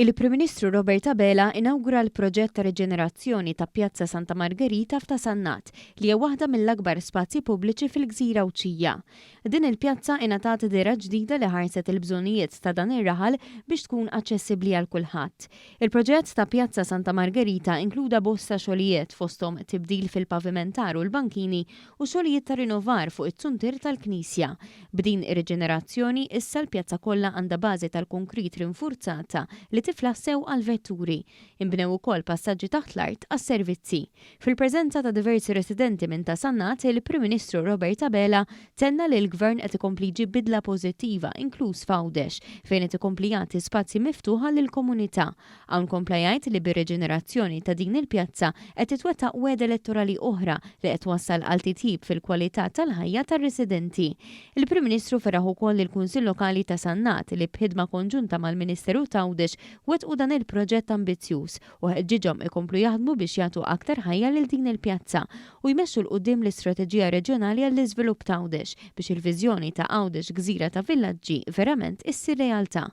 Il-Prim Ministru Robert Abela inawgura l-proġett ta' riġenerazzjoni ta' Pjazza Santa Margherita f'Ta' Sannat, li hija waħda mill-akbar spazji pubbliċi fil-gżira Għawdxija. Din il-pjazza ingħatat dehra ġdida li ħarset il-bżonnijiet ta' dan ir-raħal biex tkun aċċessibbli għal kulħadd. Il-proġett ta' Pjazza Santa Margherita inkluda bosta xogħlijiet fosthom tibdil fil-pavimentar u l-bankini u xogħlijiet ta' rinnovar fuq it-zuntier tal-knisja. B'din ir-riġenerazzjoni, issa l-pjazza kollha għandha bażi tal-konkrit rinfurzata li tiflaħ sew għall-vetturi. Inbnew ukoll passaġġi taħt l-art għas-servizzi. Fil-preżenza ta' diversi residenti minn Ta' Sannat, il-Prim Ministru Robert Abela tenna li l-Gvern qed ikompli jġib bidla pożittiva inkluż f'Għawdex fejn qed ikompli jagħti spazji miftuħa lill-komunità. Hawn kompla jgħid li bir-riġenerazzjoni ta' din il-pjazza qed titwettaq wegħda elettorali oħra li qed twassal għal titjib fil-kwalità tal-ħajja tar-residenti. Il-Prim Ministru feraħ ukoll lill-Kunsill Lokali ta' Sannat li b'ħidma konġunta mal-Ministeru t'Għawdex wettqu dan il-proġett ambizzjuż u ħeġġiġhom ikomplu jaħdmu biex jagħtu aktar ħajja lil din il-pjazza u jmexxu 'l quddiem l-istrateġija reġjonali għall-iżvilupp t'Għawdex biex il-viżjoni ta' Għawdex gżira ta' villaġġi verament issir realtà.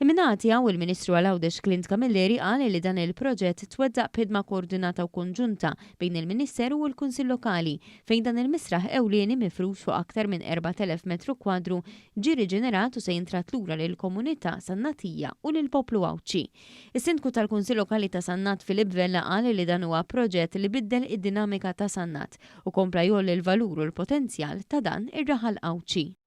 Min-naħa tiegħu, il-Ministru għal Għawdex Clint Camilleri qal li dan il-proġett twettaq b'ħidma koordinata u konġunta bejn il-Ministeru u l-Kunsill Lokali fejn dan il-misraħ ewlieni mifrux fuq aktar minn 4,000 metru kwadru ġie riġenerat u se jintradd lura lill-komunità Sannatija u lill-poplu Għawdxi. Is-Sindku tal-Kunsill Lokali ta' Sannat Philip Vella qal li dan huwa proġett li biddel id-dinamika ta' Sannat u kompla jgħolli l-valur u l-potenzjal ta' dan ir-raħal Għawdxi.